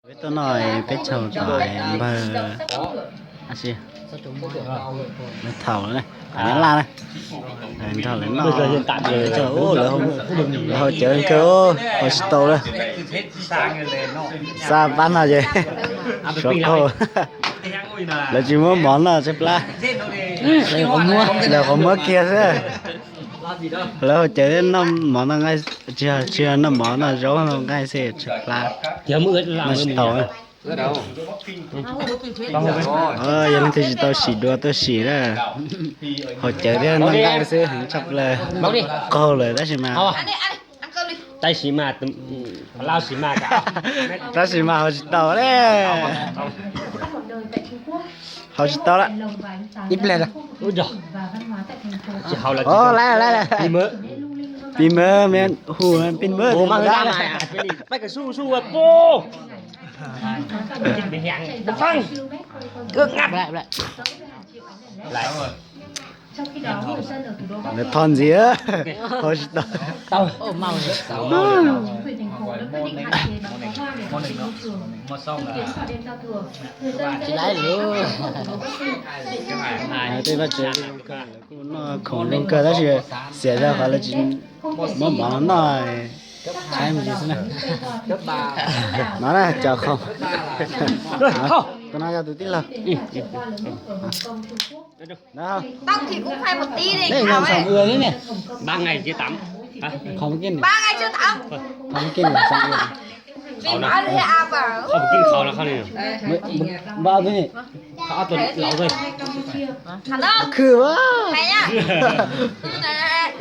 Peb tuaj noj peb caug tom npawg, a, thaum nyob Laj na, nrog lawv noj, lawv haus cawv kawg, haus tsis tau lawm. Xa pab no ces suav qaug, lawv tsis muab mov noj tshaib plab, lawv qhov muab kiag xwb. Lawv haus cawv noj mov noj nqaij, tsis, tsis noj mov noj zaub noj nqaij xwb tshaib plab, noj tsis tau. Yog leej twg tsis tau sim dua tuaj sim na, haus cawv thiab noj nqaij xwb heev tshaj plaws. Qaug lawm tab sis mas, tab sis mas haus tsis tau li. Haus tsis tau lawm. Ib pliag, lawv, lawv, pis mawv, hu pis mawv. Lawv thov ntxiv, haus tsis tau. Tej vaj tsev kuj noj khoom zoo kawg tab sis xiam zog qhov lawv tsis muab mov noj, tshaib me ntsis xwb na. No na, cov qhov, tus no yog tus tij laug. Ba ngày chưa tắm. Ba ngày chưa tắm. Vì máu thì à vợ. Không, không, không, không. Ba tôi nhỉ? Không, tôi lẩu thôi. Khư quá. Này nha.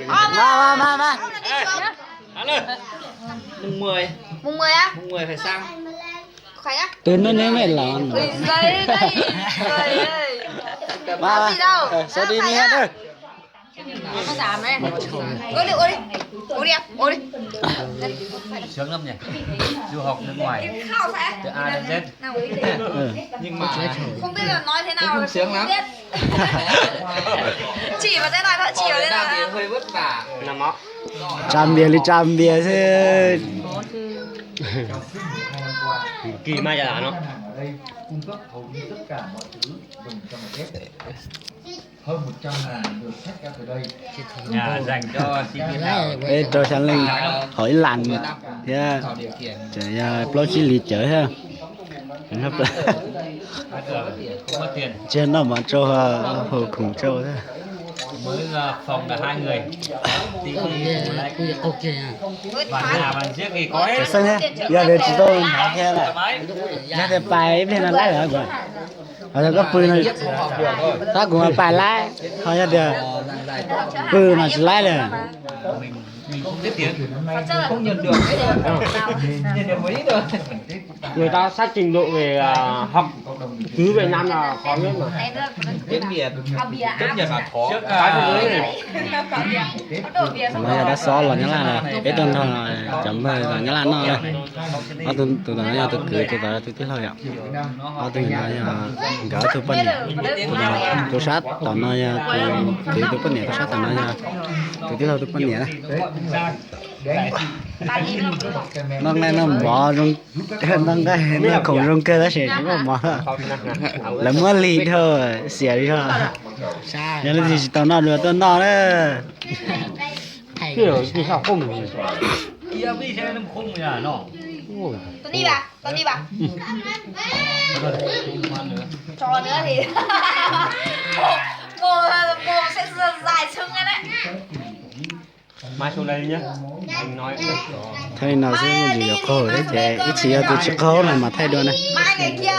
Ba, ba, ba, ba. Mùng mười. Mùng mười á? Mùng mười phải sang. Khoan nhá. Tôi nó nếu mẹ lỏng. Ui, giời, đây, giời ơi. Ba, ba. Không gì đâu. Sao đi nghe thôi. Có giảm này. Ôi đi, ôi đi. Ôi đi, ôi đi. Sướng lắm nhỉ. Du học nước ngoài. Từ A đến Z. Nào, ôi đi. Ừ. Nhưng mà không biết là nói thế nào là không biết. Chỉ vào thế này thôi, chỉ vào thế này thôi. Hơi vất vả. Nằm máu. Tsa npias li tsa npias xwb. Kỳ mai giờ nó. Peb rau xya leej haus ib las thiab, tseem yog plaub tsib hlis cawv thiab. Tsis noj mov tsau, haus khoom tsau thiab. Xeeb thiab, yog tias tsis tau hnov thiab lawm, yog tias pais ib pliag no laib lawm kuv, ho yog koj pw no, tab kuv mas pais laib, ho yog tias pw no tsis laib lawm. Người ta xác trình độ về à, học tứ Việt Nam là khó nhất mà. Tiếng Việt, tiếng Nhật là khó. Cái thế giới này. Tam no yog dab xob los Nyab Laj, peb tuaj nrog cov npawg los Nyab Laj noj na. Ob tug, tus tom no yog tus kwv, tus tom no tus tij laug yom. Ob tug no yog nkawd ob tug poj niam. Tus sab tom no yog tus kwv tus poj niam, tus sab tom no yog tus tij laug tus poj niam na. Noj nqaij noj mov zoo, noj nqaij noj khoom zoo kawg tab sis tsis muaj mov. Lawv muab lig dhau, xiam li os. Yog leej twg tsis tau noj dua tuaj noj na. Thaij li no xwb, mus yus yuav qaug thiab ces ib txhis yog tus tsis qaug no mas thaij dua na.